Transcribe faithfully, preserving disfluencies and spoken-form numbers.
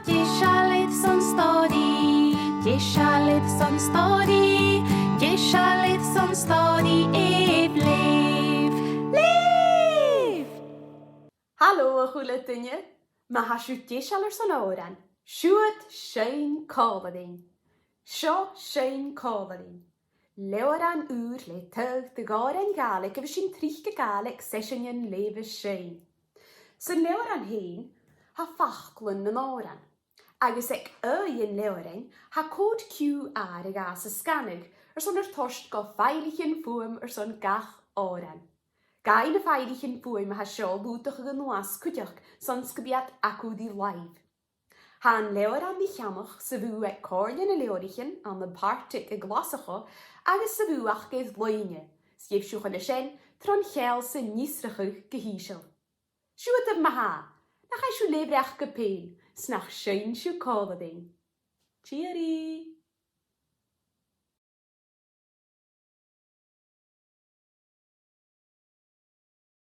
Deiseil airson stòiridh, deiseil airson stòiridh, deiseil airson stòiridh, èigh leugh, leugh! Halò a h-uile duine, ma tha sibh deiseil airson òran, siuthad seinn còmhla rinn. Seo seinn còmhla rinn. Leabhran ùr le taghadh de dh'òrain Ghàidhlig a bhios sinn a' tric a' gabhail aig seiseanan leughaidh is seinn. San leabhran fhèin, tha faclan nan òran. Agus aig aghaidh an leabhrain, tha còd QR a ghabhas a sganadh airson ur toirt gu faidhlichean fuaim airson gach òran. Gabhaidh na faidhlichean fuaim a tha seo lùghdachadh a-nuas cuideachd son 's gum bi iad agaibh ri làimh. Tha an leabhran ri cheannach sa bhùth aig Comhairle nan Leabhraichean ann am Partick i nGlaschu agus sa bhùth aca air loidhne, 's gheibh sibh a h-uile sìon tron cheangal san fhiosrachadh gu h-ìosal. Siuthadaibh ma-thà, nach fhaigh sibh leth-bhreac dhuibh fhèin, 's nach seinn sibh còmhla rinn. Tìoraidh!